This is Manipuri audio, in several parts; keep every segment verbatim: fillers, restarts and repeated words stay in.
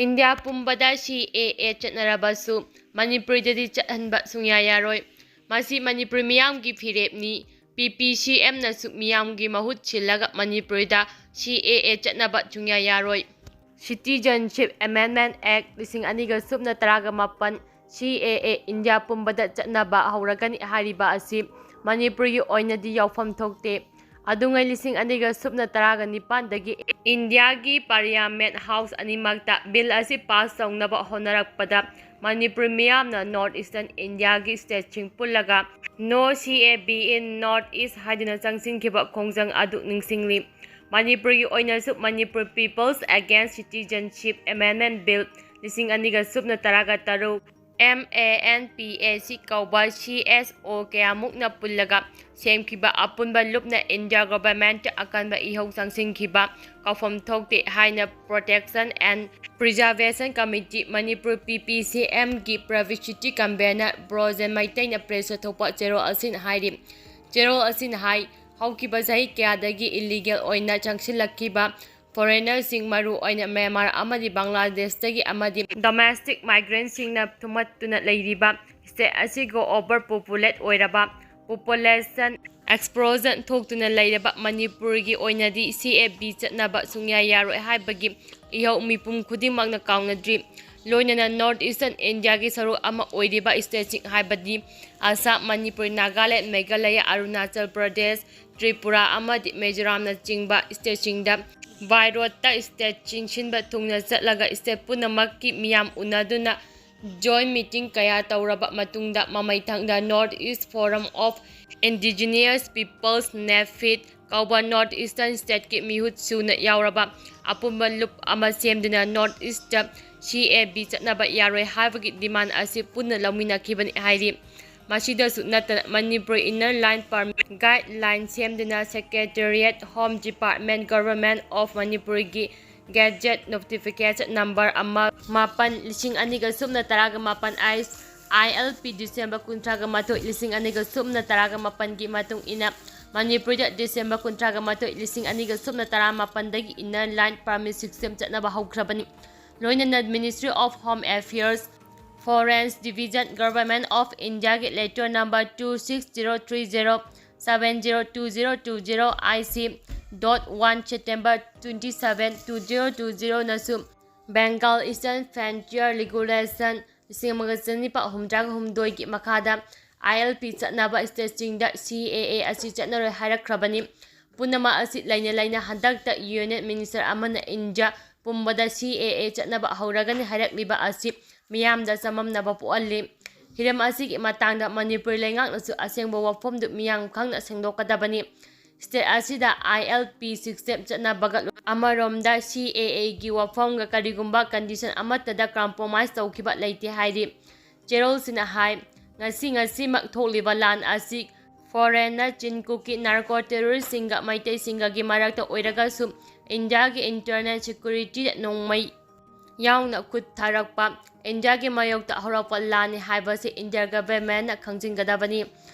ꯏꯟꯗꯤꯌꯥ ꯄꯨꯝꯕꯗ ꯁꯤ ꯑꯦ ꯑꯦ ꯆꯠꯅꯔꯕꯁꯨ ꯃꯅꯤꯄꯨꯔꯗꯗꯤ ꯆꯠꯍꯟꯕ ꯁꯨꯡꯌꯥ ꯌꯥꯔꯣꯏ꯫ ꯃꯁꯤ ꯃꯅꯤꯄꯨꯔ ꯃꯤꯌꯥꯝꯒꯤ ꯐꯤꯔꯦꯞꯅꯤ꯫ ꯄꯤ ꯄꯤ ꯁꯤ ꯑꯦꯝꯅꯁꯨ ꯃꯤꯌꯥꯝꯒꯤ ꯃꯍꯨꯠ ꯁꯤꯜꯂꯒ ꯃꯅꯤꯄꯨꯔꯗ ꯁꯤ ꯑꯦ ꯑꯦ ꯆꯠꯅꯕ ꯁꯨꯡꯌꯥ ꯌꯥꯔꯣꯏ꯫ Citizenship Amendment Act ꯂꯤꯁꯤꯡ ꯑꯅꯤꯒ ꯁꯨꯞꯅ ꯇꯔꯥꯒ ꯃꯥꯄꯟ, ꯁꯤ ꯑꯦ ꯑꯦ, ꯏꯟꯗꯤꯌꯥ ꯄꯨꯝꯕꯗ ꯆꯠꯅꯕ ꯍꯧꯔꯒꯅꯤ ꯍꯥꯏꯔꯤꯕ ꯑꯁꯤ ꯃꯅꯤꯄꯨꯔꯒꯤ ꯑꯣꯏꯅꯗꯤ ꯌꯥꯎꯐꯝ ꯊꯣꯛꯇꯦ꯫ ꯑꯗꯨꯉꯩ ꯂꯤꯁꯤꯡ ꯑꯅꯤꯒ ꯁꯨꯞꯅ ꯇꯔꯥꯒ ꯅꯤꯄꯥꯟꯗꯒꯤ ꯏꯟꯗꯤꯌꯥꯒꯤ Parliament House ꯑꯅꯤꯃꯛꯇ bill ꯑꯁꯤ pass ꯇꯧꯅꯕ ꯍꯣꯠꯅꯔꯛꯄꯗ ꯃꯅꯤꯄꯨꯔ ꯃꯤꯌꯥꯝꯅ North Eastern ꯏꯟꯗꯤꯌꯥꯒꯤ stateꯁꯤꯡ ꯄꯨꯜꯂꯒ No C A B in North East ꯍꯥꯏꯗꯨꯅ ꯆꯪꯁꯤꯟꯈꯤꯕ ꯈꯣꯡꯖꯪ ꯑꯗꯨ ꯅꯤꯡꯁꯤꯡꯂꯤ꯫ ꯃꯅꯤꯄꯨꯔꯒꯤ ꯑꯣꯏꯅꯁꯨ Manipur People's Against Citizenship Amendment Bill ꯂꯤꯁꯤꯡ ꯑꯅꯤꯒ ꯁꯨꯞꯅ ꯇꯔꯥꯒ ꯇꯔꯨꯛ, M A N P A C ꯀꯧꯕ C S O ꯀꯌꯥꯃꯨꯛꯅ ꯄꯨꯜꯂꯒ ꯁꯦꯝꯈꯤꯕ ꯑꯄꯨꯟꯕ ꯂꯨꯞꯅ ꯏꯟꯗꯤꯌꯥ governmentꯇ ꯑꯀꯟꯕ ꯏꯍꯧ ꯆꯪꯁꯤꯟꯈꯤꯕ ꯀꯥꯎꯐꯝ ꯊꯣꯛꯇꯦ ꯍꯥꯏꯅ Protection and Preservation Committee, Manipur, P P C M ꯒꯤ publicity convener ꯕ꯭ꯔꯣꯖꯦꯟ ꯃꯩꯇꯩꯅ pressꯇ ꯊꯣꯛꯄ ꯆꯦꯔꯣꯜ ꯑꯁꯤꯅ ꯍꯥꯏꯔꯤ꯫ ꯆꯦꯔꯣꯜ ꯑꯁꯤꯅ ꯍꯥꯏ, ꯍꯧꯈꯤꯕ ꯆꯍꯤ ꯀꯌꯥꯗꯒꯤ illegal ꯑꯣꯏꯅ ꯆꯪꯁꯤꯜꯂꯛꯈꯤꯕ foreignerꯁꯤꯡ, ꯃꯔꯨ ꯑꯣꯏꯅ ꯃ꯭ꯌꯥꯟꯃꯥꯔ ꯑꯃꯗꯤ ꯕꯪꯒ꯭ꯂꯥꯗꯦꯁꯇꯒꯤ ꯑꯃꯗꯤ domestic migrantꯁꯤꯡꯅ ꯊꯨꯝꯃꯠꯇꯨꯅ ꯂꯩꯔꯤꯕ state ꯑꯁꯤꯒ over populate ꯑꯣꯏꯔꯕ, population explosion ꯊꯣꯛꯇꯨꯅ ꯂꯩꯔꯕ ꯃꯅꯤꯄꯨꯔꯒꯤ ꯑꯣꯏꯅꯗꯤ C A B ꯆꯠꯅꯕ ꯁꯨꯡꯌꯥ ꯌꯥꯔꯣꯏ ꯍꯥꯏꯕꯒꯤ ꯏꯍꯧ ꯃꯤꯄꯨꯝ ꯈꯨꯗꯤꯡꯃꯛꯅ ꯀꯥꯎꯅꯗ꯭ꯔꯤ꯫ ꯂꯣꯏꯅꯅ North Eastern ꯏꯟꯗꯤꯌꯥꯒꯤ ꯁꯔꯨꯛ ꯑꯃ ꯑꯣꯏꯔꯤꯕ stateꯁꯤꯡ ꯍꯥꯏꯕꯗꯤ ꯑꯁꯥꯝ, ꯃꯅꯤꯄꯨꯔ, ꯅꯥꯒꯥꯂꯦꯟ, ꯃꯦꯘꯥꯂꯌꯥ, ꯑꯔꯨꯅꯥꯆꯜ ꯄ꯭ꯔꯗꯦꯁ, ꯇ꯭ꯔꯤꯄꯨꯔꯥ ꯑꯃꯗꯤ ꯃꯤꯖꯣꯔꯥꯝꯅꯆꯤꯡꯕ stateꯁꯤꯡꯗ by roadꯇ state ꯆꯤꯡꯁꯤꯟꯕ ꯊꯨꯡꯅ ꯆꯠꯂꯒ state ꯄꯨꯝꯅꯃꯛꯀꯤ ꯃꯤꯌꯥꯝ ꯎꯅꯗꯨꯅ joint meeting ꯀꯌꯥ ꯇꯧꯔꯕ ꯃꯇꯨꯡꯗ ꯃꯃꯩꯊꯪꯗ North East Forum of Indigenous Peoples, NEFID, ꯀꯧꯕ North Eastern stateꯀꯤ ꯃꯤꯍꯨꯠ ꯁꯨꯅ ꯌꯥꯎꯔꯕ ꯑꯄꯨꯟꯕ ꯂꯨꯞ ꯑꯃ ꯁꯦꯝꯗꯨꯅ North Eastꯇ C A B ꯆꯠꯅꯕ ꯌꯥꯔꯣꯏ ꯍꯥꯏꯕꯒꯤ demand ꯑꯁꯤ ꯄꯨꯟꯅ ꯂꯧꯃꯤꯟꯅꯈꯤꯕꯅꯤ ꯍꯥꯏꯔꯤ꯫ ꯃꯁꯤꯗꯁꯨ ꯅꯠꯇꯅ Manipur Inner Line Permit Guideline ꯁꯦꯝꯗꯨꯅ Secretariat, Home Department, Government of ꯃꯅꯤꯄꯨꯔꯒꯤ Gazette Notification number ꯑꯃ, ꯃꯥꯄꯟ, ꯂꯤꯁꯤꯡ ꯑꯅꯤꯒ ꯁꯨꯞꯅ ꯇꯔꯥꯒ ꯃꯥꯄꯟ, I L P December ꯀꯨꯟꯊ꯭ꯔꯥꯒ ꯃꯥꯊꯣꯏ, ꯂꯤꯁꯤꯡ ꯑꯅꯤꯒ ꯁꯨꯞꯅ ꯇꯔꯥꯒ ꯃꯥꯄꯟꯒꯤ ꯃꯇꯨꯡ ꯏꯟꯅ ꯃꯅꯤꯄꯨꯔꯗ December ꯀꯨꯟꯊ꯭ꯔꯥꯒ ꯃꯥꯊꯣꯏ, ꯂꯤꯁꯤꯡ ꯑꯅꯤꯒ ꯁꯨꯞꯅ ꯇꯔꯥ ꯃꯥꯄꯟꯗꯒꯤ Inner Line Permit system ꯆꯠꯅꯕ ꯍꯧꯈ꯭ꯔꯕꯅꯤ꯫ ꯂꯣꯏꯅꯅ Ministry of Home Affairs, Foreign Division, Government of Indiaꯒꯤ letter number two six zero three zero seven zero two zero two zero I C dot one September twenty seven two zero two zero ꯅꯁꯨ Bengal Eastern Frontier Regulation ꯂꯤꯁꯤꯡ ꯑꯃꯒ ꯆꯅꯤꯄꯥꯟ ꯍꯨꯝꯗ꯭ꯔꯥꯒ ꯍꯨꯝꯗꯣꯏꯒꯤ ꯃꯈꯥꯗ I L P ꯆꯠꯅꯕ stateꯁꯤꯡꯗ C A A ꯑꯁꯤ ꯆꯠꯅꯔꯣꯏ ꯍꯥꯏꯔꯛꯈ꯭ꯔꯕꯅꯤ꯫ ꯄꯨꯝꯅꯃꯛ ꯑꯁꯤ ꯂꯩꯅ ꯂꯩꯅ ꯍꯟꯗꯛꯇ Union Minister ꯑꯃꯅ ꯏꯟꯗꯤꯌꯥ ꯄꯨꯝꯕꯗ C A A ꯆꯠꯅꯕ ꯍꯧꯔꯒꯅꯤ ꯍꯥꯏꯔꯛꯂꯤꯕ ꯑꯁꯤ ꯃꯤꯌꯥꯝꯗ ꯆꯃꯝꯅꯕ ꯄꯣꯛꯍꯜꯂꯤ꯫ ꯍꯤꯔꯝ ꯑꯁꯤꯒꯤ ꯃꯇꯥꯡꯗ ꯃꯅꯤꯄꯨꯔ ꯂꯩꯉꯥꯛꯅꯁꯨ ꯑꯁꯦꯡꯕ ꯋꯥꯐꯝꯗꯨ ꯃꯤꯌꯥꯝ ꯈꯪꯅ ꯁꯦꯡꯗꯣꯛꯀꯗꯕꯅꯤ꯫ State ꯑꯁꯤꯗ I L P system ꯆꯠꯅꯕꯒ ꯂꯣꯏ-, ꯑꯃꯔꯣꯝꯗ C A A ꯒꯤ ꯋꯥꯐꯝꯒ ꯀꯔꯤꯒꯨꯝꯕ condition ꯑꯃꯠꯇꯗ compromise ꯇꯧꯈꯤꯕ ꯂꯩꯇꯦ ꯍꯥꯏꯔꯤ꯫ ꯆꯦꯔꯣꯜꯁꯤꯡꯅ ꯍꯥꯏ, ꯉꯁꯤ ꯉꯁꯤꯃꯛ ꯊꯣꯛꯂꯤꯕ ꯂꯥꯟ ꯑꯁꯤ foreignꯅ ꯆꯤꯟ ꯀꯨꯀꯤ narco terroristꯁꯤꯡꯒ ꯃꯩꯇꯩꯁꯤꯡꯒꯒꯤ ꯃꯔꯛꯇ ꯑꯣꯏꯔꯒꯁꯨ ꯏꯟꯗꯤꯌꯥꯒꯤ internal securityꯗ ꯅꯣꯡꯃꯩ ꯌꯥꯎꯅ ꯈꯨꯠ ꯊꯥꯔꯛꯄ ꯏꯟꯗꯤꯌꯥꯒꯤ ꯃꯥꯌꯣꯛꯇ ꯍꯧꯔꯛꯄ ꯂꯥꯟꯅꯤ ꯍꯥꯏꯕꯁꯤ ꯏꯟꯗꯤꯌꯥ governmentꯅ ꯈꯪꯖꯤꯟꯒꯗꯕꯅꯤ꯫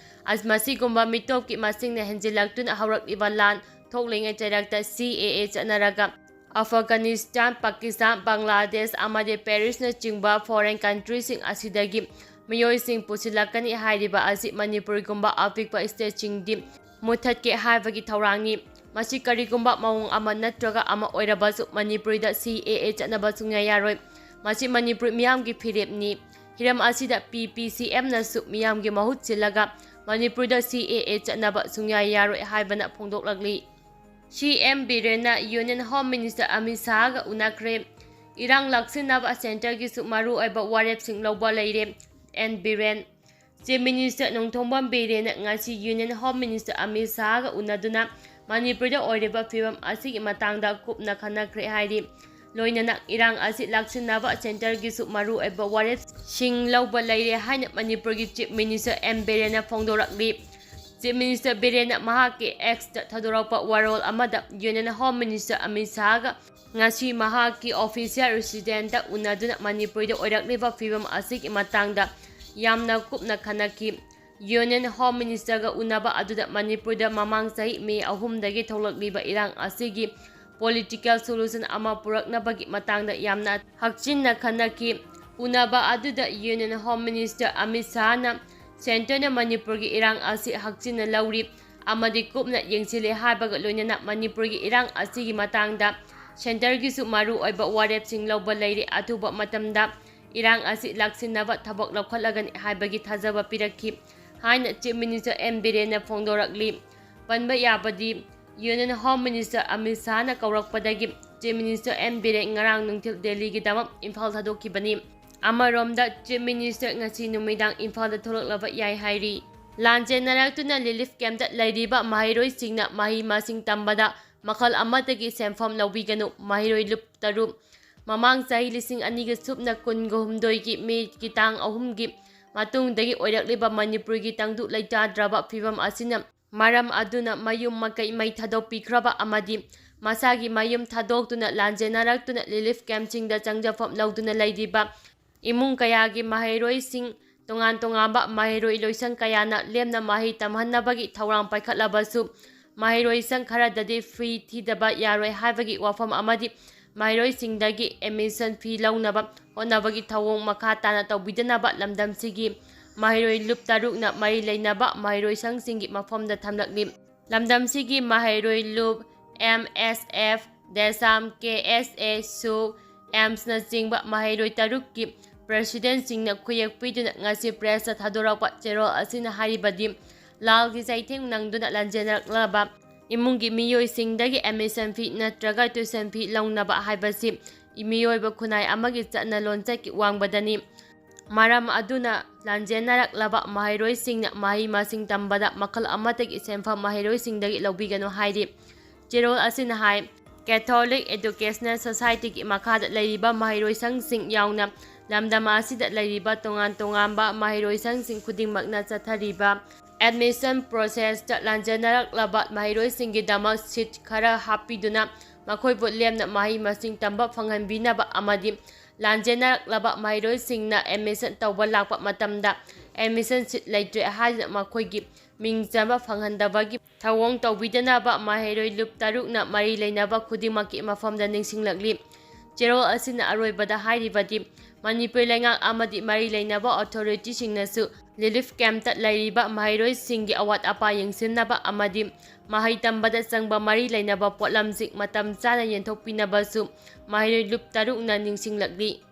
ꯑꯁ-, ꯃꯁꯤꯒꯨꯝꯕ ꯃꯤꯇꯣꯞꯀꯤ ꯃꯁꯤꯡꯅ ꯍꯦꯟꯖꯤꯜꯂꯛꯇꯨꯅ ꯍꯧꯔꯛꯂꯤꯕ ꯂꯥꯟ ꯊꯣꯛꯂꯤꯉꯩ ꯆꯩꯔꯛꯇ C A A ꯆꯠꯅꯔꯒ Afghanistan, Pakistan, Bangladesh ꯑꯃꯗꯤ ꯄꯦꯔꯤꯁꯅꯆꯤꯡꯕ foreign countryꯁꯤꯡ ꯑꯁꯤꯗꯒꯤ ꯃꯤꯑꯣꯏꯁꯤꯡ ꯄꯨꯁꯤꯜꯂꯛꯀꯅꯤ ꯍꯥꯏꯔꯤꯕ ꯑꯁꯤ ꯃꯅꯤꯄꯨꯔꯒꯨꯝꯕ ꯑꯄꯤꯛꯄ stateꯁꯤꯡꯗꯤ ꯃꯨꯠꯊꯠꯀꯦ ꯍꯥꯏꯕꯒꯤ ꯊꯧꯔꯥꯡꯅꯤ꯫ ꯃꯁꯤ ꯀꯔꯤꯒꯨꯝꯕ ꯃꯑꯣꯡ ꯑꯃ ꯅꯠꯇ꯭ꯔꯒ ꯑꯃ ꯑꯣꯏꯔꯕꯁꯨ ꯃꯅꯤꯄꯨꯔꯤꯗ C A A ꯆꯠꯅꯕ ꯁꯨꯡꯌꯥ ꯌꯥꯔꯣꯏ꯫ ꯃꯁꯤ ꯃꯅꯤꯄꯨꯔ ꯃꯤꯌꯥꯝꯒꯤ ꯐꯤꯔꯦꯞꯅꯤ꯫ ꯍꯤꯔꯝ ꯑꯁꯤꯗ P P C Mꯅꯁꯨ ꯃꯤꯌꯥꯝꯒꯤ ꯃꯍꯨꯠ ꯁꯤꯜꯂꯒ ꯃꯅꯤꯄꯨꯔꯗ C A A ꯆꯠꯅꯕ ꯁꯨꯡꯌꯥ ꯌꯥꯔꯣꯏ ꯍꯥꯏꯕꯅ ꯐꯣꯡꯗꯣꯛꯂꯛꯂꯤ꯫ C M ꯕꯤꯔꯦꯟꯅ Union Home Minister Amit ꯁꯥꯍꯒ ꯎꯅꯈ꯭ꯔꯦ꯫ ꯏꯔꯥꯡ ꯂꯥꯛꯁꯤꯟꯅꯕ centreꯒꯤꯁꯨ ꯃꯔꯨꯑꯣꯏꯕ ꯋꯥꯔꯦꯞꯁꯤꯡ ꯂꯧꯕ ꯂꯩꯔꯦ, N Biren. Chief Minister Nongthombam ꯕꯤꯔꯦꯟꯅ ꯉꯁꯤ Union Home Minister ꯑꯃꯤꯠ ꯁꯥꯍꯒ ꯎꯅꯗꯨꯅ ꯃꯅꯤꯄꯨꯔꯗ ꯑꯣꯏꯔꯤꯕ ꯐꯤꯕꯝ ꯑꯁꯤꯒꯤ ꯃꯇꯥꯡꯗ ꯀꯨꯞꯅ ꯈꯟꯅꯈ꯭ꯔꯦ ꯍꯥꯏꯔꯤ꯫ ꯂꯣꯏꯅꯅ ꯏꯔꯥꯡ ꯑꯁꯤ ꯂꯥꯛꯁꯤꯟꯅꯕ centreꯒꯤꯁꯨ ꯃꯔꯨꯑꯣꯏꯕ ꯋꯥꯔꯦꯞꯁꯤꯡ ꯂꯧꯕ ꯂꯩꯔꯦ ꯍꯥꯏꯅ ꯃꯅꯤꯄꯨꯔꯒꯤ Chief Minister N ꯕꯤꯔꯦꯟꯅ ꯐꯣꯡꯗꯣꯔꯛꯂꯤ꯫ Chief Minister ꯕꯤꯔꯦꯟꯅ ꯃꯍꯥꯛꯀꯤ Xꯇ ꯊꯥꯗꯣꯔꯛꯄ ꯋꯥꯔꯣꯜ ꯑꯃꯗ Union Home Minister ꯑꯃꯤꯠ ꯁꯥꯍꯒ ꯉꯁꯤ ꯃꯍꯥꯛꯀꯤ official residence ꯎꯅꯗꯨꯅ ꯃꯅꯤꯄꯨꯔꯗ ꯑꯣꯏꯔꯛꯂꯤꯕ ꯐꯤꯕꯝ ꯑꯁꯤꯒꯤ ꯃꯇꯥꯡꯗ ꯌꯥꯝꯅ ꯀꯨꯞꯅ ꯈꯟꯅꯈꯤ꯫ Union Home Ministerꯒ ꯎꯅꯕ ꯑꯗꯨꯗ ꯃꯅꯤꯄꯨꯔꯗ ꯃꯃꯥꯡ ꯆꯍꯤ May ꯑꯍꯨꯝꯗꯒꯤ ꯊꯣꯛꯂꯛꯂꯤꯕ ꯏꯔꯥꯡ ꯑꯁꯤꯒꯤ political solution ꯑꯃ ꯄꯨꯔꯛꯅꯕꯒꯤ ꯃꯇꯥꯡꯗ ꯌꯥꯝꯅ ꯍꯛꯆꯤꯟꯅ ꯈꯟꯅꯈꯤ꯫ ꯎꯅꯕ ꯑꯗꯨꯗ Union Home Minister ꯑꯃꯤꯠ ꯁꯥꯍꯅ centreꯅ ꯃꯅꯤꯄꯨꯔꯒꯤ ꯏꯔꯥꯡ ꯑꯁꯤ ꯍꯛꯆꯤꯟꯅ ꯂꯧꯔꯤ ꯑꯃꯗꯤ ꯀꯨꯞꯅ ꯌꯦꯡꯁꯤꯜꯂꯤ ꯍꯥꯏꯕꯒ ꯂꯣꯏꯅꯅ ꯃꯅꯤꯄꯨꯔꯒꯤ ꯏꯔꯥꯡ ꯑꯁꯤꯒꯤ ꯃꯇꯥꯡꯗ centreꯒꯤꯁꯨ ꯃꯔꯨ ꯑꯣꯏꯕ ꯋꯥꯔꯦꯞꯁꯤꯡ ꯂꯧꯕ ꯂꯩꯔꯤ꯫ ꯑꯊꯨꯕ ꯃꯇꯝꯗ ꯏꯔꯥꯡ ꯑꯁꯤ ꯂꯥꯛꯁꯤꯟꯅꯕ ꯊꯕꯛ ꯂꯧꯈꯠꯂꯒꯅꯤ ꯍꯥꯏꯕꯒꯤ ꯊꯥꯖꯕ ꯄꯤꯔꯛꯈꯤ ꯍꯥꯏꯅ Chief Minister ꯑꯦꯟ ꯕꯤꯔꯦꯟꯅ ꯐꯣꯡꯗꯣꯔꯛꯂꯤ꯫ ꯄꯟꯕ ꯌꯥꯕꯗꯤ, Union Home Minister ꯑꯃꯤꯠ ꯁꯥꯍꯅ ꯀꯧꯔꯛꯄꯗꯒꯤ Chief Minister ꯑꯦꯟ ꯕꯤꯔꯦꯟ ꯉꯔꯥꯡ ꯅꯨꯡꯊꯤꯜ ꯗꯦꯜꯂꯤꯒꯤꯗꯃꯛ ꯏꯝꯐꯥꯜ ꯊꯥꯗꯣꯛꯈꯤꯕꯅꯤ꯫ ꯑꯃꯔꯣꯝꯗ, Chief Minister ꯉꯁꯤ ꯅꯨꯃꯤꯗꯥꯡ ꯏꯝꯐꯥꯜꯗ ꯊꯣꯛꯂꯛꯂꯕ ꯌꯥꯏ ꯍꯥꯏꯔꯤ꯫ ꯂꯥꯟꯖꯦꯟꯅꯔꯛꯇꯨꯅ relief campꯇ ꯂꯩꯔꯤꯕ ꯃꯍꯩꯔꯣꯏꯁꯤꯡꯅ ꯃꯍꯩ ꯃꯁꯤꯡ ꯇꯝꯕꯗ ꯃꯈꯜ ꯑꯃꯠꯇꯒꯤ ꯁꯦꯟꯐꯝ ꯂꯧꯕꯤꯒꯅꯨ꯫ ꯃꯍꯩꯔꯣꯏ ꯂꯨꯞ ꯇꯔꯨꯛ꯫ ꯃꯃꯥꯡ ꯆꯍꯤ ꯂꯤꯁꯤꯡ ꯑꯅꯤꯒ ꯁꯨꯞꯅ ꯀꯨꯟꯒ ꯍꯨꯝꯗꯣꯏꯒꯤ ꯃꯦꯒꯤ ꯇꯥꯡ ꯑꯍꯨꯝꯒꯤ ꯃꯇꯨꯡꯗꯒꯤ ꯑꯣꯏꯔꯛꯂꯤꯕ ꯃꯅꯤꯄꯨꯔꯒꯤ ꯇꯪꯗꯨ ꯂꯩꯇꯥꯗ꯭ꯔꯕ ꯐꯤꯕꯝ ꯑꯁꯤꯅ ꯃꯔꯝ ꯑꯗꯨꯅ ꯃꯌꯨꯝ ꯃꯀꯩ ꯃꯩ ꯊꯥꯗꯣꯛꯄꯤꯈ꯭ꯔꯕ ꯑꯃꯗꯤ ꯃꯁꯥꯒꯤ ꯃꯌꯨꯝ ꯊꯥꯗꯣꯛꯇꯨꯅ ꯂꯥꯟꯖꯦꯟꯅꯔꯛꯇꯨꯅ relief campꯁꯤꯡꯗ ꯆꯪꯖꯐꯝ ꯂꯧꯗꯨꯅ ꯂꯩꯔꯤꯕ ꯏꯃꯨꯡ ꯀꯌꯥꯒꯤ ꯃꯍꯩꯔꯣꯏꯁꯤꯡ, ꯇꯣꯉꯥꯟ ꯇꯣꯉꯥꯟꯕ ꯃꯍꯩꯔꯣꯏ ꯂꯣꯏꯁꯪ ꯀꯌꯥꯅ ꯂꯦꯝꯅ ꯃꯍꯩ ꯇꯝꯍꯟꯅꯕꯒꯤ ꯊꯧꯔꯥꯡ ꯄꯥꯏꯈꯠꯂꯕꯁꯨ, ꯃꯍꯩꯔꯣꯏ ꯁꯪ ꯈꯔꯗꯗꯤ fee ꯊꯤꯗꯕ ꯌꯥꯔꯣꯏ ꯍꯥꯏꯕꯒꯤ ꯋꯥꯐꯝ ꯑꯃꯗꯤ ꯃꯍꯩꯔꯣꯏꯁꯤꯡꯗꯒꯤ admission fee ꯂꯧꯅꯕ ꯍꯣꯠꯅꯕꯒꯤ ꯊꯧꯑꯣꯡ ꯃꯈꯥ ꯇꯥꯅ ꯇꯧꯕꯤꯗꯅꯕ ꯂꯝꯗꯝꯁꯤꯒꯤ ꯃꯍꯩꯔꯣꯏ ꯂꯨꯞ ꯇꯔꯨꯛꯅ ꯃꯔꯤ ꯂꯩꯅꯕ ꯃꯍꯩꯔꯣꯏ ꯁꯪꯁꯤꯡꯒꯤ ꯃꯐꯝꯗ ꯊꯝꯂꯛꯂꯤ꯫ ꯂꯝꯗꯝꯁꯤꯒꯤ ꯃꯍꯩꯔꯣꯏ ꯂꯨꯞ ꯑꯦꯝ ꯑꯦꯁ ꯑꯦꯐ, ꯗꯦꯁꯥꯝ, ꯀꯦ ꯑꯦꯁ ꯑꯦ, ꯁꯨ, ꯑꯦꯝꯁꯅꯆꯤꯡꯕ ꯃꯍꯩꯔꯣꯏ ꯇꯔꯨꯛꯀꯤ presidentꯁꯤꯡꯅ ꯈꯨꯌꯦꯛ ꯄꯤꯗꯨꯅ ꯉꯁꯤ pressꯇ ꯊꯥꯗꯣꯔꯛꯄ ꯆꯦꯔꯣꯜ ꯑꯁꯤꯅ ꯍꯥꯏꯔꯤꯕꯗꯤ, ꯂꯥꯜꯒꯤ ꯆꯩꯊꯦꯡ ꯅꯪꯗꯨꯅ ꯂꯥꯟꯖꯦꯟꯅꯔꯛꯂꯕ ꯏꯃꯨꯡꯒꯤ ꯃꯤꯑꯣꯏꯁꯤꯡꯗꯒꯤ admission fee ꯅꯠꯇ꯭ꯔꯒ tuition fee ꯂꯧꯅꯕ ꯍꯥꯏꯕꯁꯤ ꯃꯤꯑꯣꯏꯕ ꯈꯨꯟꯅꯥꯏ ꯑꯃꯒꯤ ꯆꯠꯅ ꯂꯣꯟꯆꯠꯀꯤ ꯋꯥꯡꯕꯗꯅꯤ꯫ ꯃꯔꯝ ꯑꯗꯨꯅ ꯂꯥꯟꯖꯦꯟꯅꯔꯛꯂꯕ ꯃꯍꯩꯔꯣꯏꯁꯤꯡꯅ ꯃꯍꯩ ꯃꯁꯤꯡ ꯇꯝꯕꯗ ꯃꯈꯜ ꯑꯃꯠꯇꯒꯤ ꯁꯦꯟꯐꯝ ꯃꯍꯩꯔꯣꯏꯁꯤꯡꯗꯒꯤ ꯂꯧꯕꯤꯒꯅꯨ ꯍꯥꯏꯔꯤ꯫ ꯆꯦꯔꯣꯜ ꯑꯁꯤꯅ ꯍꯥꯏ, Catholic Educational Societyꯒꯤ ꯃꯈꯥꯗ ꯂꯩꯔꯤꯕ ꯃꯍꯩꯔꯣꯏ ꯁꯪꯁꯤꯡ ꯌꯥꯎꯅ ꯂꯝꯗꯝ ꯑꯁꯤꯗ ꯂꯩꯔꯤꯕ ꯇꯣꯉꯥꯟ ꯇꯣꯉꯥꯟꯕ ꯃꯍꯩꯔꯣꯏ ꯁꯪꯁꯤꯡ ꯈꯨꯗꯤꯡꯃꯛꯅ ꯆꯠꯊꯔꯤꯕ admission processꯇ ꯂꯥꯟꯖꯦꯟꯅꯔꯛꯂꯕ ꯃꯍꯩꯔꯣꯏꯁꯤꯡꯒꯤꯗꯃꯛ seat ꯈꯔ ꯍꯥꯞꯄꯤꯗꯨꯅ ꯃꯈꯣꯏꯕꯨ ꯂꯦꯝꯅ ꯃꯍꯩ ꯃꯁꯤꯡ ꯇꯝꯕ ꯐꯪꯍꯟꯕꯤꯅꯕ ꯑꯃꯗꯤ ꯂꯥꯟꯖꯦꯟꯅꯔꯛꯂꯕ ꯃꯍꯩꯔꯣꯏꯁꯤꯡꯅ admission ꯇꯧꯕ ꯂꯥꯛꯄ ꯃꯇꯝꯗ admission seat ꯂꯩꯇ꯭ꯔꯦ ꯍꯥꯏꯗꯨꯅ ꯃꯈꯣꯏꯒꯤ ꯃꯤꯡ ꯆꯟꯕ ꯐꯪꯍꯟꯗꯕꯒꯤ ꯊꯧꯑꯣꯡ ꯇꯧꯕꯤꯗꯅꯕ ꯃꯍꯩꯔꯣꯏ ꯂꯨꯞ ꯇꯔꯨꯛꯅ ꯃꯔꯤ ꯂꯩꯅꯕ ꯈꯨꯗꯤꯡꯃꯛꯀꯤ ꯃꯐꯝꯗ ꯅꯤꯡꯁꯤꯡꯂꯛꯂꯤ꯫ ꯆꯦꯔꯣꯜ ꯑꯁꯤꯅ ꯑꯔꯣꯏꯕꯗ ꯍꯥꯏꯔꯤꯕꯗꯤ, ꯃꯅꯤꯄꯨꯔ ꯂꯩꯉꯥꯛ ꯑꯃꯗꯤ ꯃꯔꯤ ꯂꯩꯅꯕ ꯑꯣꯊꯣꯔꯤꯇꯤꯁꯤꯡꯅꯁꯨ ꯔꯤꯂꯤꯐ ꯀꯦꯝꯞꯇ ꯂꯩꯔꯤꯕ ꯃꯍꯩꯔꯣꯏꯁꯤꯡꯒꯤ ꯑꯋꯥꯠ ꯑꯄꯥ ꯌꯦꯡꯁꯤꯟꯅꯕ ꯑꯃꯗꯤ ꯃꯍꯩ ꯇꯝꯕꯗ ꯆꯪꯕ ꯃꯔꯤ ꯂꯩꯅꯕ ꯄꯣꯠꯂꯝꯁꯤꯡ ꯃꯇꯝ ꯆꯥꯅ ꯌꯦꯟꯊꯣꯛꯄꯤꯅꯕꯁꯨ ꯃꯍꯩꯔꯣꯏ ꯂꯨꯞ ꯇꯔꯨꯛꯅ ꯅꯤꯡꯁꯤꯡꯂꯛꯂꯤ꯫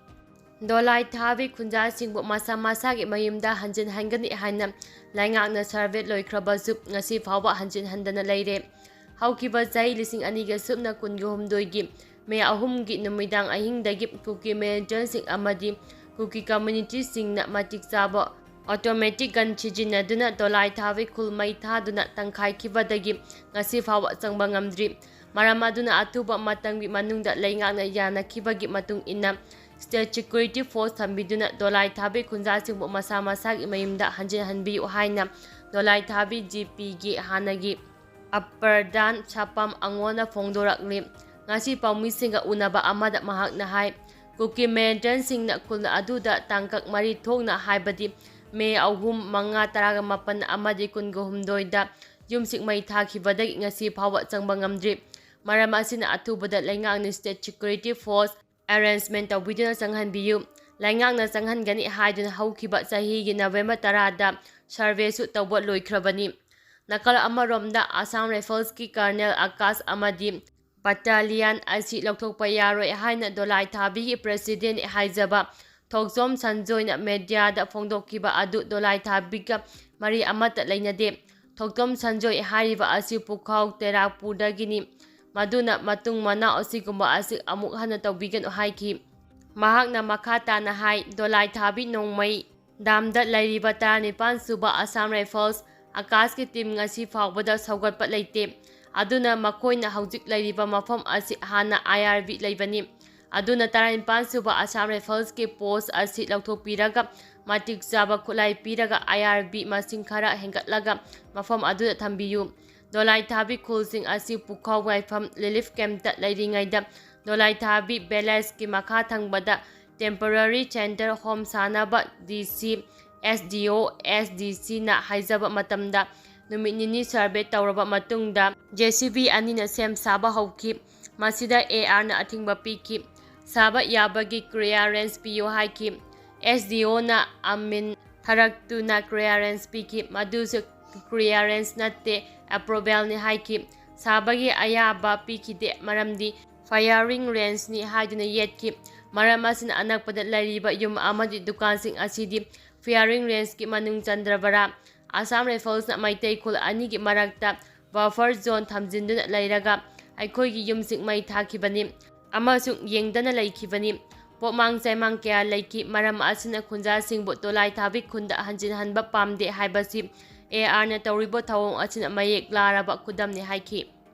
ꯗꯣꯂꯥꯏ ꯊꯥꯕꯤ ꯈꯨꯟꯖꯥꯁꯤꯡꯕꯨ ꯃꯁꯥ ꯃꯁꯥꯒꯤ ꯃꯌꯨꯝꯗ ꯍꯟꯖꯤꯟꯍꯟꯒꯅꯤ ꯍꯥꯏꯅ ꯂꯩꯉꯥꯛꯅ ꯁꯔꯚꯦ ꯂꯣꯏꯈ꯭ꯔꯕꯁꯨ, ꯉꯁꯤ ꯐꯥꯎꯕ ꯍꯟꯖꯤꯟꯍꯟꯗꯅ ꯂꯩꯔꯦ꯫ ꯍꯧꯈꯤꯕ ꯆꯍꯤ ꯂꯤꯁꯤꯡ ꯑꯅꯤꯒ ꯁꯨꯞꯅ ꯀꯨꯟꯒ ꯍꯨꯝꯗꯣꯏꯒꯤ ꯃꯦ ꯑꯍꯨꯝꯒꯤ ꯅꯨꯃꯤꯗꯥꯡ ꯑꯍꯤꯡꯗꯒꯤ ꯀꯨꯀꯤ ꯃꯤꯂꯤꯇꯦꯟꯠꯁꯤꯡ ꯑꯃꯗꯤ ꯀꯨꯀꯤ ꯀꯝꯃ꯭ꯌꯨꯅꯤꯇꯤꯁꯤꯡꯅ ꯃꯇꯤꯛ ꯆꯥꯕ ꯑꯣꯇꯣꯃꯦꯇꯤꯛ ꯒꯟ ꯁꯤꯖꯤꯟꯅꯗꯨꯅ ꯗꯣꯂꯥꯏ ꯊꯥꯕꯤ ꯈꯨꯜ ꯃꯩ ꯊꯥꯗꯨꯅ ꯇꯪꯈꯥꯏꯈꯤꯕꯗꯒꯤ ꯉꯁꯤ ꯐꯥꯎꯕ ꯆꯪꯕ ꯉꯝꯗ꯭ꯔꯤ꯫ ꯃꯔꯝ ꯑꯗꯨꯅ ꯑꯊꯨꯕ ꯃꯇꯝꯒꯤ ꯃꯅꯨꯡꯗ ꯂꯩꯉꯥꯛꯅ ꯌꯥꯅꯈꯤꯕꯒꯤ ꯃꯇꯨꯡ ꯏꯟꯅ ꯁ꯭ꯇꯦꯠ ꯁꯦꯀ꯭ꯌꯨꯔꯤꯇꯤ ꯐꯣꯔꯁ ꯊꯝꯕꯤꯗꯨꯅ ꯗꯣꯂꯥꯏ ꯊꯥꯕꯤ ꯈꯨꯟꯖꯥꯁꯤꯡꯕꯨ ꯃꯁꯥ ꯃꯁꯥꯒꯤ ꯃꯌꯨꯝꯗ ꯍꯟꯖꯤꯟꯍꯟꯕꯤꯌꯨ ꯍꯥꯏꯅ ꯗꯣꯂꯥꯏ ꯊꯥꯕꯤ ꯖꯤ ꯄꯤꯒꯤ ꯍꯥꯟꯅꯒꯤ ꯑꯄꯔꯗꯥꯟ ꯁꯥꯄꯝ ꯑꯉꯣꯟꯅ ꯐꯣꯡꯗꯣꯔꯛꯂꯤ꯫ ꯉꯁꯤ ꯄꯥꯎꯃꯤꯁꯤꯡꯒ ꯎꯅꯕ ꯑꯃꯗ ꯃꯍꯥꯛꯅ ꯍꯥꯏ, ꯀꯨꯀꯤ ꯃꯤꯂꯤꯇꯦꯟꯠꯁꯤꯡꯅ ꯈꯨꯜ ꯑꯗꯨꯗ ꯇꯥꯡꯀꯛ ꯃꯔꯤ ꯊꯣꯛꯅ, ꯍꯥꯏꯕꯗꯤ ꯃꯦ ꯑꯍꯨꯝ, ꯃꯉꯥ, ꯇꯔꯥꯒ ꯃꯥꯄꯟ ꯑꯃꯗꯤ ꯀꯨꯟꯒ ꯍꯨꯝꯗꯣꯏꯗ ꯌꯨꯝꯁꯤꯡ ꯃꯩ ꯊꯥꯈꯤꯕꯗꯒꯤ ꯉꯁꯤ ꯐꯥꯎꯕ ꯆꯪꯕ ꯉꯝꯗ꯭ꯔꯤ꯫ ꯃꯔꯝ ꯑꯁꯤꯅ ꯑꯊꯨꯕꯗ ꯂꯩꯉꯥꯛꯅ ꯁ꯭ꯇꯦꯠ ꯁꯦꯀ꯭ꯌꯨꯔꯤꯇꯤ ꯐꯣꯔꯁ ꯑꯦꯔꯦꯟꯖꯃꯦꯟꯠ ꯇꯧꯕꯤꯗꯨꯅ ꯆꯪꯍꯟꯕꯤꯌꯨ꯫ ꯂꯩꯉꯥꯛꯅ ꯆꯪꯍꯟꯒꯅꯤ ꯍꯥꯏꯗꯨꯅ ꯍꯧꯈꯤꯕ ꯆꯍꯤꯒꯤ ꯅꯕꯦꯝꯕꯔ ꯇꯔꯥꯗ ꯁꯔꯚꯦꯁꯨ ꯇꯧꯕ ꯂꯣꯏꯈ꯭ꯔꯕꯅꯤ꯫ ꯅꯥꯀꯜ ꯑꯃꯔꯣꯝꯗ, ꯑꯁꯥꯝ ꯔꯥꯏꯐꯜꯁꯀꯤ ꯀꯔꯅꯦꯜ ꯑꯀꯥꯁ ꯑꯃꯗꯤ ꯕꯠꯇꯥꯂꯤꯌꯟ ꯑꯁꯤ ꯂꯧꯊꯣꯛꯄ ꯌꯥꯔꯣꯏ ꯍꯥꯏꯅ ꯗꯣꯂꯥꯏ ꯊꯥꯕꯤꯒꯤ ꯄ꯭ꯔꯦꯁꯤꯗꯦꯟꯠ ꯍꯥꯏꯖꯕ ꯊꯣꯛꯆꯣꯝ ꯁꯟꯖꯣꯏꯅ ꯃꯦꯗꯤꯌꯥꯗ ꯐꯣꯡꯗꯣꯛꯈꯤꯕ ꯑꯗꯨ ꯗꯣꯂꯥꯏ ꯊꯥꯕꯤꯒ ꯃꯔꯤ ꯑꯃꯠꯇ ꯂꯩꯅꯗꯦ꯫ ꯊꯣꯛꯆꯣꯝ ꯁꯟꯖꯣꯏ ꯍꯥꯏꯔꯤꯕ ꯑꯁꯤ ꯄꯨꯈꯥꯎ ꯇꯦꯔꯥꯄꯨꯔꯗꯒꯤꯅꯤ꯫ ꯃꯗꯨꯅ ꯃꯇꯨꯡ ꯃꯅꯥꯎ ꯑꯁꯤꯒꯨꯝꯕ ꯑꯁꯤ ꯑꯃꯨꯛ ꯍꯟꯅ ꯇꯧꯕꯤꯒꯅꯨ ꯍꯥꯏꯈꯤ꯫ ꯃꯍꯥꯛꯅ ꯃꯈꯥ ꯇꯥꯅ ꯍꯥꯏ, ꯗꯣꯂꯥꯏ ꯊꯥꯕꯤ ꯅꯣꯡꯃꯩ ꯗꯥꯝꯗ ꯂꯩꯔꯤꯕ ꯇꯔꯥꯅꯤꯄꯥꯟ ꯁꯨꯕ ꯑꯁꯥꯝ ꯔꯥꯏꯐꯜꯁ ꯑꯀꯥꯁꯀꯤ ꯇꯤꯝ ꯉꯁꯤ ꯐꯥꯎꯕꯗ ꯁꯧꯒꯠꯄ ꯂꯩꯇꯦ꯫ ꯑꯗꯨꯅ ꯃꯈꯣꯏꯅ ꯍꯧꯖꯤꯛ ꯂꯩꯔꯤꯕ ꯃꯐꯝ ꯑꯁꯤ ꯍꯥꯟꯅ ꯑꯥꯏ ꯑꯥꯔ ꯕꯤ ꯂꯩꯕꯅꯤ꯫ ꯑꯗꯨꯅ ꯇꯔꯥꯅꯤꯄꯥꯟ ꯁꯨꯕ ꯑꯁꯥꯝ ꯔꯥꯏꯐꯜꯁꯀꯤ ꯄꯣꯁ ꯑꯁꯤ ꯂꯧꯊꯣꯛꯄꯤꯔꯒ ꯃꯇꯤꯛ ꯆꯥꯕ ꯈꯨꯠꯂꯥꯏ ꯄꯤꯔꯒ ꯑꯥꯏ ꯑꯥꯔ ꯕꯤ ꯃꯁꯤꯡ ꯈꯔ ꯍꯦꯟꯒꯠꯂꯒ ꯃꯐꯝ ꯑꯗꯨꯗ ꯊꯝꯕꯤꯌꯨ꯫ ꯗꯣꯂꯥꯏ ꯊꯥꯕꯤ ꯈꯨꯜꯁꯤꯡ ꯑꯁꯤ ꯄꯨꯈꯥꯎ ꯋꯥꯏꯐꯝ ꯔꯤꯂꯤꯐ ꯀꯦꯝꯞꯇ ꯂꯩꯔꯤꯉꯩꯗ ꯗꯣꯂꯥꯏ ꯊꯥꯕꯤ ꯚꯤꯂꯦꯖꯀꯤ ꯃꯈꯥ ꯊꯪꯕꯗ ꯇꯦꯝꯄꯣꯔꯔꯤ ꯁꯦꯜꯇꯔ ꯍꯣꯝ ꯁꯥꯅꯕ ꯗꯤ ꯁꯤ, ꯑꯦꯁ ꯗꯤ ꯑꯣ, ꯑꯦꯁ ꯗꯤ ꯁꯤꯅ ꯍꯥꯏꯖꯕ ꯃꯇꯝꯗ ꯅꯨꯃꯤꯠ ꯅꯤꯅꯤ ꯁꯔꯚꯦ ꯇꯧꯔꯕ ꯃꯇꯨꯡꯗ ꯖꯦ ꯁꯤ ꯕꯤ ꯑꯅꯤꯅ ꯁꯦꯝ ꯁꯥꯕ ꯍꯧꯈꯤ꯫ ꯃꯁꯤꯗ ꯑꯦ ꯑꯥꯔꯅ ꯑꯊꯤꯡꯕ ꯄꯤꯈꯤ꯫ ꯁꯥꯕ ꯌꯥꯕꯒꯤ ꯀ꯭ꯂꯤꯌꯥꯔꯦꯟꯁ ꯄꯤꯌꯨ ꯍꯥꯏꯈꯤ꯫ ꯑꯦꯁ ꯗꯤ ꯑꯣꯅ ꯑꯃꯤꯟ ꯊꯔꯛꯇꯨꯅ ꯀ꯭ꯂꯤꯌꯥꯔꯦꯟꯁ ꯄꯤꯈꯤ꯫ ꯃꯗꯨꯁꯨ ꯀ꯭ꯂꯤꯌꯥꯔꯦꯟꯁ ꯅꯠꯇꯦ, ꯑꯦꯄ꯭ꯔꯨꯚꯦꯜꯅꯤ ꯍꯥꯏꯈꯤ꯫ ꯁꯥꯕꯒꯤ ꯑꯌꯥꯕ ꯄꯤꯈꯤꯗꯦ, ꯃꯔꯝꯗꯤ ꯐꯥꯌꯔꯤꯡ ꯔꯦꯟꯖꯅꯤ ꯍꯥꯏꯗꯨꯅ ꯌꯦꯠꯈꯤ꯫ ꯃꯔꯝ ꯑꯁꯤꯅ ꯑꯅꯛꯄꯗ ꯂꯩꯔꯤꯕ ꯌꯨꯝ ꯑꯃꯗꯤ ꯗꯨꯀꯥꯟꯁꯤꯡ ꯑꯁꯤꯗꯤ ꯐꯥꯌꯔꯤꯡ ꯔꯦꯟꯖꯀꯤ ꯃꯅꯨꯡ ꯆꯟꯗ꯭ꯔꯕꯔꯥ? ꯑꯁꯥꯝ ꯔꯥꯏꯐꯜꯁꯅ ꯃꯩꯇꯩ ꯈꯨꯜ ꯑꯅꯤꯒꯤ ꯃꯔꯛꯇ ꯕꯐꯔ ꯖꯣꯟ ꯊꯝꯖꯤꯟꯗꯨꯅ ꯂꯩꯔꯒ ꯑꯩꯈꯣꯏꯒꯤ ꯌꯨꯝꯁꯤꯡ ꯃꯩ ꯊꯥꯈꯤꯕꯅꯤ ꯑꯃꯁꯨꯡ ꯌꯦꯡꯗꯅ ꯂꯩꯈꯤꯕꯅꯤ꯫ ꯄꯣꯠꯃꯥꯡ ꯆꯥꯏꯃꯥꯡ ꯀꯌꯥ ꯂꯩꯈꯤ꯫ ꯃꯔꯝ ꯑꯁꯤꯅ ꯈꯨꯟꯖꯥꯁꯤꯡꯕꯨ ꯗꯣꯂꯥꯏ ꯊꯥꯕꯤ ꯈꯨꯟꯗ ꯍꯟꯖꯤꯟꯍꯟꯕ ꯄꯥꯝꯗꯦ ꯍꯥꯏꯕꯁꯤ ꯑꯦ ꯑꯥꯔꯅ ꯇꯧꯔꯤꯕ ꯊꯧꯑꯣꯡ ꯑꯁꯤꯅ ꯃꯌꯦꯛ ꯂꯥꯔꯕ ꯈꯨꯗꯝꯅꯤ ꯍꯥꯏꯈꯤ꯫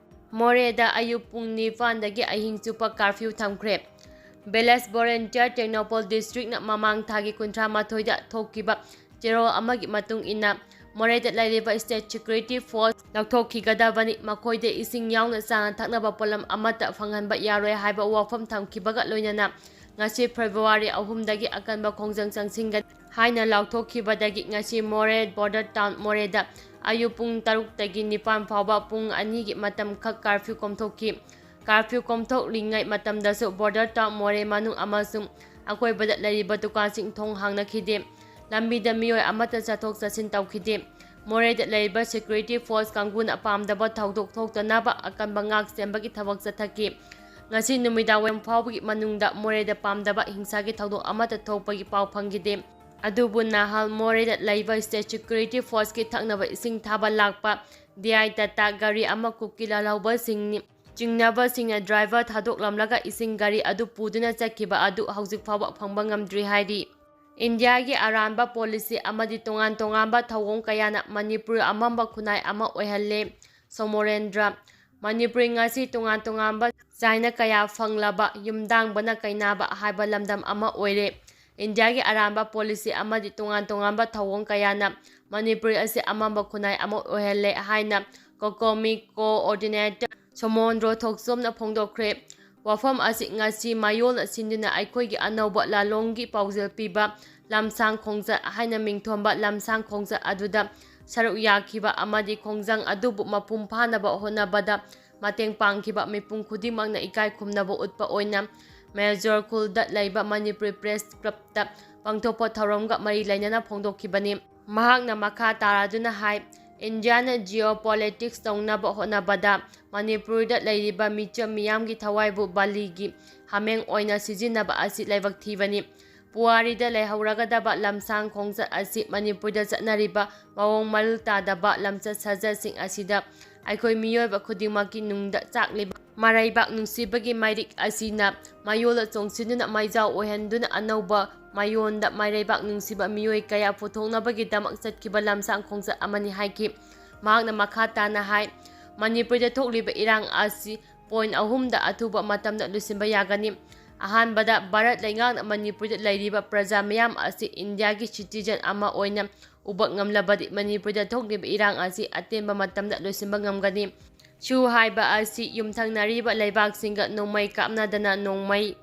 ꯃꯣꯔꯦꯗ ꯑꯌꯨꯛ ꯄꯨꯡ ꯅꯤꯄꯥꯟꯗꯒꯤ ꯑꯍꯤꯡ ꯆꯨꯞꯄ ꯀꯥꯔꯐ꯭ꯌꯨ ꯊꯝꯈ꯭ꯔꯦ꯫ ꯚꯤꯂꯦꯖ ꯚꯣꯂꯨꯟꯇꯤꯌꯔ ꯇꯦꯡꯅꯧꯄꯜ ꯗꯤꯁꯇ꯭ꯔꯤꯛꯅ ꯃꯃꯥꯡ ꯊꯥꯒꯤ ꯀꯨꯟꯊ꯭ꯔꯥ ꯃꯥꯊꯣꯏꯗ ꯊꯣꯛꯈꯤꯕ ꯆꯦꯔꯣꯜ ꯑꯃꯒꯤ ꯃꯇꯨꯡ ꯏꯟꯅ, ꯃꯣꯔꯦꯗ ꯂꯩꯔꯤꯕ ꯁ꯭ꯇꯦꯠ ꯁꯦꯀ꯭ꯌꯨꯔꯤꯇꯤ ꯐꯣꯔꯁ ꯂꯧꯊꯣꯛꯈꯤꯒꯗꯕꯅꯤ, ꯃꯈꯣꯏꯗ ꯏꯁꯤꯡ ꯌꯥꯎꯅ ꯆꯥꯅ ꯊꯛꯅꯕ ꯄꯣꯠꯂꯝ ꯑꯃꯠꯇ ꯐꯪꯍꯟꯕ ꯌꯥꯔꯣꯏ ꯍꯥꯏꯕ ꯋꯥꯐꯝ ꯊꯝꯈꯤꯕꯒ ꯂꯣꯏꯅꯅ ꯉꯁꯤ ꯐꯦꯕ꯭ꯔꯨꯋꯥꯔꯤ ꯑꯍꯨꯝꯗꯒꯤ ꯑꯀꯟꯕ ꯈꯣꯡꯖꯪ ꯆꯪꯁꯤꯟꯒꯅꯤ ꯍꯥꯏꯅ ꯂꯥꯎꯊꯣꯛꯈꯤꯕꯗꯒꯤ ꯉꯁꯤ ꯃꯣꯔꯦ ꯕꯣꯔꯗꯔ ꯇꯥꯎꯟ ꯃꯣꯔꯦꯗ ꯑꯌꯨꯛ ꯄꯨꯡ ꯇꯔꯨꯛꯇꯒꯤ ꯅꯤꯄꯥꯟ ꯐꯥꯎꯕ ꯄꯨꯡ ꯑꯅꯤꯒꯤ ꯃꯇꯝꯈꯛ ꯀꯥꯔꯐ꯭ꯌꯨ ꯀꯣꯝꯊꯣꯛꯈꯤ꯫ ꯀꯥꯔꯐ꯭ꯌꯨ ꯀꯣꯝꯊꯣꯛꯂꯤꯉꯩ ꯃꯇꯝꯗꯁꯨ ꯕꯣꯔꯗꯔ ꯇꯥꯎꯟ ꯃꯣꯔꯦ ꯃꯅꯨꯡ ꯑꯃꯁꯨꯡ ꯑꯀꯣꯏꯕꯗ ꯂꯩꯔꯤꯕ ꯗꯨꯀꯥꯟꯁꯤꯡ ꯊꯣꯡ ꯍꯥꯡꯅꯈꯤꯗꯦ꯫ ꯂꯝꯕꯤꯗ ꯃꯤꯑꯣꯏ ꯑꯃꯠꯇ ꯆꯠꯊꯣꯛ ꯆꯠꯁꯤꯟ ꯇꯧꯈꯤꯗꯦ꯫ ꯃꯣꯔꯦꯗ ꯂꯩꯔꯤꯕ ꯁꯦꯀ꯭ꯌꯨꯔꯤꯇꯤ ꯐꯣꯔꯁ ꯀꯥꯡꯕꯨꯅ ꯄꯥꯝꯗꯕ ꯊꯧꯗꯣꯛ ꯊꯣꯛꯇꯅꯕ ꯑꯀꯟꯕ ꯉꯥꯛ ꯁꯦꯟꯕꯒꯤ ꯊꯕꯛ ꯆꯠꯊꯈꯤ꯫ ꯉꯁꯤ ꯅꯨꯃꯤꯗꯥꯡ ꯋꯥꯏꯔꯝ ꯐꯥꯎꯕꯒꯤ ꯃꯅꯨꯡꯗ ꯃꯣꯔꯦꯗ ꯄꯥꯝꯗꯕ ꯍꯤꯡꯁꯥꯒꯤ ꯊꯧꯗꯣꯛ ꯑꯃꯠꯇ ꯊꯣꯛꯄꯒꯤ ꯄꯥꯎ ꯐꯪꯈꯤꯗꯦ꯫ ꯑꯗꯨꯕꯨ ꯅꯍꯥꯜ ꯃꯣꯔꯦꯗ ꯂꯩꯕ ꯁ꯭ꯇꯦꯠ ꯁꯦꯀ꯭ꯌꯨꯔꯤꯇꯤ ꯐꯣꯔꯁꯀꯤ ꯊꯛꯅꯕ ꯏꯁꯤꯡ ꯊꯥꯕ ꯂꯥꯛꯄ ꯗꯤ ꯑꯥꯏ ꯇꯥꯇꯥ ꯒꯥꯔꯤ ꯑꯃ ꯀꯨꯀꯤ ꯂꯥꯜꯍꯧꯕꯁꯤꯡꯅꯤ ꯆꯤꯡꯅꯕꯁꯤꯡꯅ ꯗ꯭ꯔꯥꯏꯚꯔ ꯊꯥꯗꯣꯛꯂꯝꯂꯒ ꯏꯁꯤꯡ ꯒꯥꯔꯤ ꯑꯗꯨ ꯄꯨꯗꯨꯅ ꯆꯠꯈꯤꯕ ꯑꯗꯨ ꯍꯧꯖꯤꯛ ꯐꯥꯎꯕ ꯐꯪꯕ ꯉꯝꯗ꯭ꯔꯤ ꯍꯥꯏꯔꯤ꯫ ꯏꯟꯗꯤꯌꯥꯒꯤ ꯑꯔꯥꯟꯕ ꯄꯣꯂꯤꯁꯤ ꯑꯃꯗꯤ ꯇꯣꯉꯥꯟ ꯇꯣꯉꯥꯟꯕ ꯊꯧꯑꯣꯡ ꯀꯌꯥꯅ ꯃꯅꯤꯄꯨꯔ ꯑꯃꯝꯕ ꯈꯨꯟꯅꯥꯏ ꯑꯃ ꯑꯣꯏꯍꯜꯂꯦ꯫ ꯁꯣꯃꯣꯔꯦꯟꯗ꯭ꯔ, ꯃꯅꯤꯄꯨꯔꯤ ꯉꯁꯤ ꯇꯣꯉꯥꯟ ꯇꯣꯉꯥꯟꯕ ꯆꯥꯏꯅ ꯀꯌꯥ ꯐꯪꯂꯕ ꯌꯨꯝꯗꯥꯡꯕꯅ ꯀꯩꯅꯥꯕ ꯍꯥꯏꯕ ꯂꯝꯗꯝ ꯑꯃ ꯑꯣꯏꯔꯦ꯫ ꯏꯟꯗꯤꯌꯥꯒꯤ ꯑꯔꯥꯟꯕ ꯄꯣꯂꯤꯁꯤ ꯑꯃꯗꯤ ꯇꯣꯉꯥꯟ ꯇꯣꯉꯥꯟꯕ ꯊꯧꯑꯣꯡ ꯀꯌꯥꯅ ꯃꯅꯤꯄꯨꯔ ꯑꯁꯤ ꯑꯃꯝꯕ ꯈꯨꯟꯅꯥꯏ ꯑꯃ ꯑꯣꯏꯍꯜꯂꯦ ꯍꯥꯏꯅ ꯀꯣꯀꯣꯃꯤ ꯀꯣꯑꯣꯔꯗꯤꯅꯦꯇꯔ ꯁꯣꯃꯣꯟꯗ꯭ꯔꯣ ꯊꯣꯛꯆꯣꯝꯅ ꯐꯣꯡꯗꯣꯛꯈ꯭ꯔꯦ꯫ ꯋꯥꯐꯝ ꯑꯁꯤ ꯉꯁꯤ ꯃꯥꯌꯣꯜꯅ ꯁꯤꯟꯗꯨꯅ ꯑꯩꯈꯣꯏꯒꯤ ꯑꯅꯧꯕ ꯂꯥꯂꯣꯡꯒꯤ ꯄꯥꯎꯖꯦꯜ ꯄꯤꯕ ꯂꯝꯁꯥꯡ ꯈꯣꯡꯆꯠ ꯍꯥꯏꯅ ꯃꯤꯡꯊꯣꯟꯕ ꯂꯝꯁꯥꯡ ꯈꯣꯡꯆꯠ ꯑꯗꯨꯗ ꯁꯔꯨꯛ ꯌꯥꯈꯤꯕ ꯑꯃꯗꯤ ꯈꯣꯡꯖꯪ ꯑꯗꯨꯕꯨ ꯃꯄꯨꯡ ꯐꯥꯅꯕ ꯍꯣꯠꯅꯕꯗ ꯃꯇꯦꯡ ꯄꯥꯡꯈꯤꯕ ꯃꯤꯄꯨꯝ ꯈꯨꯗꯤꯡꯃꯛꯅ ꯏꯀꯥꯏ ꯈꯨꯝꯅꯕ ꯎꯠꯄ ꯑꯣꯏꯅ ꯃꯦꯖꯣꯔ ꯈꯨꯜꯗ ꯂꯩꯕ ꯃꯅꯤꯄꯨꯔꯤ ꯄ꯭ꯔꯦꯁ ꯀ꯭ꯂꯕꯇ ꯄꯥꯡꯊꯣꯛꯄ ꯊꯧꯔꯝꯒ ꯃꯔꯤ ꯂꯩꯅꯅ ꯐꯣꯡꯗꯣꯛꯈꯤꯕꯅꯤ꯫ ꯃꯍꯥꯛꯅ ꯃꯈꯥ ꯇꯥꯔꯗꯨꯅ ꯍꯥꯏ, ꯏꯟꯗꯤꯌꯥꯅ ꯖꯤꯑꯣ ꯄꯣꯂꯤꯇꯤꯛꯁ ꯇꯧꯅꯕ ꯍꯣꯠꯅꯕꯗ ꯃꯅꯤꯄꯨꯔꯗ ꯂꯩꯔꯤꯕ ꯃꯤꯆꯝ ꯃꯤꯌꯥꯝꯒꯤ ꯊꯋꯥꯏꯕꯨ ꯕꯥꯂꯤꯒꯤ ꯍꯥꯃꯦꯡ ꯑꯣꯏꯅ ꯁꯤꯖꯤꯟꯅꯕ ꯑꯁꯤ ꯂꯥꯏꯕꯛ ꯊꯤꯕꯅꯤ꯫ ꯄꯨꯋꯥꯔꯤꯗ ꯂꯩꯍꯧꯔꯒꯗꯕ ꯂꯝꯁꯥꯡ ꯈꯣꯡꯆꯠ ꯑꯁꯤ ꯃꯅꯤꯄꯨꯔꯗ ꯆꯠꯅꯔꯤꯕ ꯃꯑꯣꯡ ꯃꯔꯤꯜ ꯇꯥꯗꯕ ꯂꯝꯆꯠ ꯁꯥꯖꯠꯁꯤꯡ ꯑꯁꯤꯗ ꯑꯩꯈꯣꯏ ꯃꯤꯑꯣꯏꯕ ꯈꯨꯗꯤꯡꯃꯛꯀꯤ ꯅꯨꯡꯗ ꯆꯥꯛꯂꯤꯕ ꯃꯔꯩꯕꯥꯛ ꯅꯨꯡꯁꯤꯕꯒꯤ ꯃꯩꯔꯤꯛ ꯑꯁꯤꯅ ꯃꯌꯣꯜꯗ ꯆꯣꯡꯁꯤꯟꯗꯨꯅ ꯃꯩꯖꯥꯎ ꯑꯣꯏꯍꯟꯗꯨꯅ ꯑꯅꯧꯕ ꯃꯌꯣꯟꯗ ꯃꯔꯩꯕꯥꯛ ꯅꯨꯡꯁꯤꯕ ꯃꯤꯑꯣꯏ ꯀꯌꯥ ꯄꯨꯊꯣꯛꯅꯕꯒꯤꯗꯃꯛ ꯆꯠꯈꯤꯕ ꯂꯝꯁꯥꯡ ꯈꯣꯡꯆꯠ ꯑꯃꯅꯤ ꯍꯥꯏꯈꯤ꯫ ꯃꯍꯥꯛꯅ ꯃꯈꯥ ꯇꯥꯅ ꯍꯥꯏ, ꯃꯅꯤꯄꯨꯔꯗ ꯊꯣꯛꯂꯤꯕ ꯏꯔꯥꯡ ꯑꯁꯤ ꯄꯣꯏꯟ ꯑꯍꯨꯝꯗ ꯑꯊꯨꯕ ꯃꯇꯝꯗ ꯂꯣꯏꯁꯤꯟꯕ ꯌꯥꯒꯅꯤ꯫ ꯑꯍꯥꯟꯕꯗ, ꯚꯥꯔꯠ ꯂꯩꯉꯥꯛꯅ ꯃꯅꯤꯄꯨꯔꯗ ꯂꯩꯔꯤꯕ ꯄ꯭ꯔꯖꯥ ꯃꯤꯌꯥꯝ ꯑꯁꯤ ꯏꯟꯗꯤꯌꯥꯒꯤ ꯁꯤꯇꯤꯖꯟ ꯑꯃ ꯑꯣꯏꯅ ꯎꯕ ꯉꯝꯂꯕꯗꯤ ꯃꯅꯤꯄꯨꯔꯗ ꯊꯣꯛꯂꯤꯕ ꯏꯔꯥꯡ ꯑꯁꯤ ꯑꯇꯦꯟꯕ ꯃꯇꯝꯗ ꯂꯣꯏꯁꯤꯟꯕ ꯉꯝꯒꯅꯤ꯫ ꯁꯨ ꯍꯥꯏꯕ ꯑꯁꯤ ꯌꯨꯝꯊꯪꯅꯔꯤꯕ ꯂꯩꯕꯥꯛꯁꯤꯡꯒ ꯅꯣꯡꯃꯩ ꯀꯥꯞꯅꯗꯅ ꯅꯣꯡꯃꯩ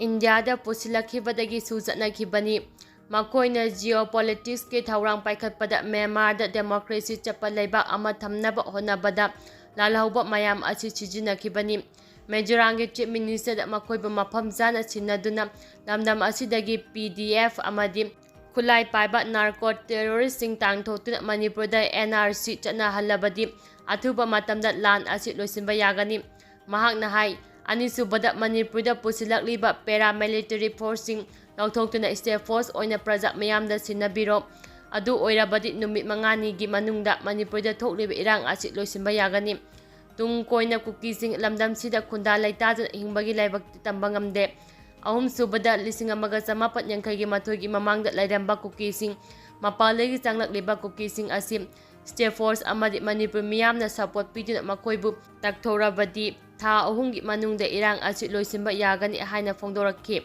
ꯏꯟꯗꯤꯌꯥꯗ ꯄꯨꯁꯤꯜꯂꯛꯈꯤꯕꯗꯒꯤ ꯁꯨ ꯆꯠꯅꯈꯤꯕꯅꯤ꯫ ꯃꯈꯣꯏꯅ ꯖꯤꯑꯣ ꯄꯣꯂꯤꯇꯤꯛꯁꯀꯤ ꯊꯧꯔꯥꯡ ꯄꯥꯏꯈꯠꯄꯗ ꯃ꯭ꯌꯥꯟꯃꯥꯔꯗ ꯗꯦꯃꯣꯀ꯭ꯔꯦꯁꯤ ꯆꯠꯄ ꯂꯩꯕꯥꯛ ꯑꯃ ꯊꯝꯅꯕ ꯍꯣꯠꯅꯕꯗ ꯂꯥꯜꯍꯧꯕ ꯃꯌꯥꯝ ꯑꯁꯤ ꯁꯤꯖꯤꯟꯅꯈꯤꯕꯅꯤ꯫ ꯃꯤꯖꯣꯔꯥꯝꯒꯤ ꯆꯤꯐ ꯃꯤꯅꯤꯁꯇꯔꯗ ꯃꯈꯣꯏꯕꯨ ꯃꯐꯝ ꯆꯥꯅ ꯁꯤꯟꯅꯗꯨꯅ ꯂꯝꯗꯝ ꯑꯁꯤꯗꯒꯤ ꯄꯤ ꯗꯤ ꯑꯦꯐ ꯑꯃꯗꯤ ꯈꯨꯠꯂꯥꯏ ꯄꯥꯏꯕ ꯅꯥꯔꯀꯣ ꯇꯦꯔꯣꯔꯤꯁꯁꯤꯡ ꯇꯥꯟꯊꯣꯛꯇꯨꯅ ꯃꯅꯤꯄꯨꯔꯗ ꯑꯦꯟ ꯑꯥꯔ ꯁꯤ ꯆꯠꯅꯍꯜꯂꯕꯗꯤ ꯑꯊꯨꯕ ꯃꯇꯝꯗ ꯂꯥꯟ ꯑꯁꯤ ꯂꯣꯏꯁꯤꯟꯕ ꯌꯥꯒꯅꯤ꯫ ꯃꯍꯥꯛꯅ ꯍꯥꯏ, ꯑꯅꯤꯁꯨꯕꯗ, ꯃꯅꯤꯄꯨꯔꯗ ꯄꯨꯁꯤꯜꯂꯛꯂꯤꯕ ꯄꯦꯔꯥꯃꯤꯂꯤꯇꯔꯤ ꯐꯣꯔꯁꯁꯤꯡ ꯂꯧꯊꯣꯛꯇꯨꯅ ꯁ꯭ꯇꯦꯠ ꯐꯣꯔꯁ ꯑꯣꯏꯅ ꯄ꯭ꯔꯖꯥ ꯃꯤꯌꯥꯝꯗ ꯁꯤꯟꯅꯕꯤꯔꯣ꯫ ꯑꯗꯨ ꯑꯣꯏꯔꯕꯗꯤ ꯅꯨꯃꯤꯠ ꯃꯉꯥꯅꯤꯒꯤ ꯃꯅꯨꯡꯗ ꯃꯅꯤꯄꯨꯔꯗ ꯊꯣꯛꯂꯤꯕ ꯏꯔꯥꯡ ꯑꯁꯤ ꯂꯣꯏꯁꯤꯟꯕ ꯌꯥꯒꯅꯤ꯫ ꯇꯨꯡ ꯀꯣꯏꯅ ꯀꯨꯀꯤꯁꯤꯡ ꯂꯝꯗꯝꯁꯤꯗ ꯈꯨꯟꯗꯥ ꯂꯩꯇꯥꯗꯨꯅ ꯍꯤꯡꯕꯒꯤ ꯂꯥꯏꯕꯛꯇꯤ ꯇꯝꯕ ꯉꯝꯗꯦ꯫ ꯑꯍꯨꯝꯁꯨꯕꯗ, ꯂꯤꯁꯤꯡ ꯑꯃꯒ ꯆꯃꯥꯄꯟ ꯌꯥꯡꯈꯩꯒꯤ ꯃꯥꯊꯣꯏꯒꯤ ꯃꯃꯥꯡꯗ ꯂꯩꯔꯝꯕ ꯀꯨꯀꯤꯁꯤꯡ, ꯃꯄꯥꯟꯗꯒꯤ ꯆꯪꯂꯛꯂꯤꯕ ꯀꯨꯀꯤꯁꯤꯡ ꯑꯁꯤ ꯁ꯭ꯇꯦꯠ ꯐꯣꯔꯁ ꯑꯃꯗꯤ ꯃꯅꯤꯄꯨꯔ ꯃꯤꯌꯥꯝꯅ ꯁꯄꯣꯔꯠ ꯄꯤꯗꯨꯅ ꯃꯈꯣꯏꯕꯨ ꯇꯛꯊꯣꯛꯔꯕꯗꯤ ꯊꯥ ꯑꯍꯨꯝꯒꯤ ꯃꯅꯨꯡꯗ ꯏꯔꯥꯡ ꯑꯁꯤ ꯂꯣꯏꯁꯤꯟꯕ ꯌꯥꯒꯅꯤ ꯍꯥꯏꯅ ꯐꯣꯡꯗꯣꯔꯛꯈꯤ꯫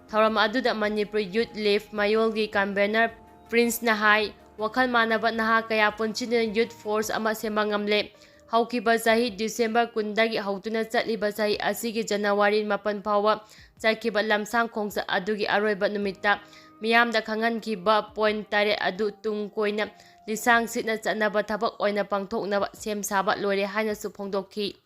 ꯊꯧꯔꯝ ꯑꯗꯨꯗ ꯃꯅꯤꯄꯨꯔ ꯌꯨꯠ ꯂꯤꯐ ꯃꯌꯣꯜꯒꯤ ꯀꯟꯚꯦꯅꯔ ꯄ꯭ꯔꯤꯟꯁꯅ ꯍꯥꯏ, ꯋꯥꯈꯜ ꯃꯥꯟꯅꯕ ꯅꯍꯥ ꯀꯌꯥ ꯄꯨꯟꯁꯤꯟꯗꯨꯅ ꯌꯨꯠ ꯐꯣꯔꯁ ꯑꯃ ꯁꯦꯝꯕ ꯉꯝꯂꯦ꯫ ꯍꯧꯈꯤꯕ ꯆꯍꯤ ꯗꯤꯁꯦꯝꯕꯔ ꯀꯨꯟꯗꯒꯤ ꯍꯧꯗꯨꯅ ꯆꯠꯂꯤꯕ ꯆꯍꯤ ꯑꯁꯤꯒꯤ ꯖꯅꯋꯥꯔꯤ ꯃꯥꯄꯟ ꯐꯥꯎꯕ ꯆꯠꯈꯤꯕ ꯂꯝꯁꯥꯡ ꯈꯣꯡꯆꯠ ꯑꯗꯨꯒꯤ ꯑꯔꯣꯏꯕ ꯅꯨꯃꯤꯠꯇ ꯃꯤꯌꯥꯝꯗ ꯈꯪꯍꯟꯈꯤꯕ ꯄꯣꯏꯟꯠ ꯇꯔꯦꯠ ꯑꯗꯨ ꯇꯨꯡ ꯀꯣꯏꯅ ꯂꯤꯁꯥꯡ ꯁꯤꯠꯅ ꯆꯠꯅꯕ ꯊꯕꯛ ꯑꯣꯏꯅ ꯄꯥꯡꯊꯣꯛꯅꯕ ꯁꯦꯝ ꯁꯥꯕ ꯂꯣꯏꯔꯦ ꯍꯥꯏꯅꯁꯨ ꯐꯣꯡꯗꯣꯛꯈꯤ꯫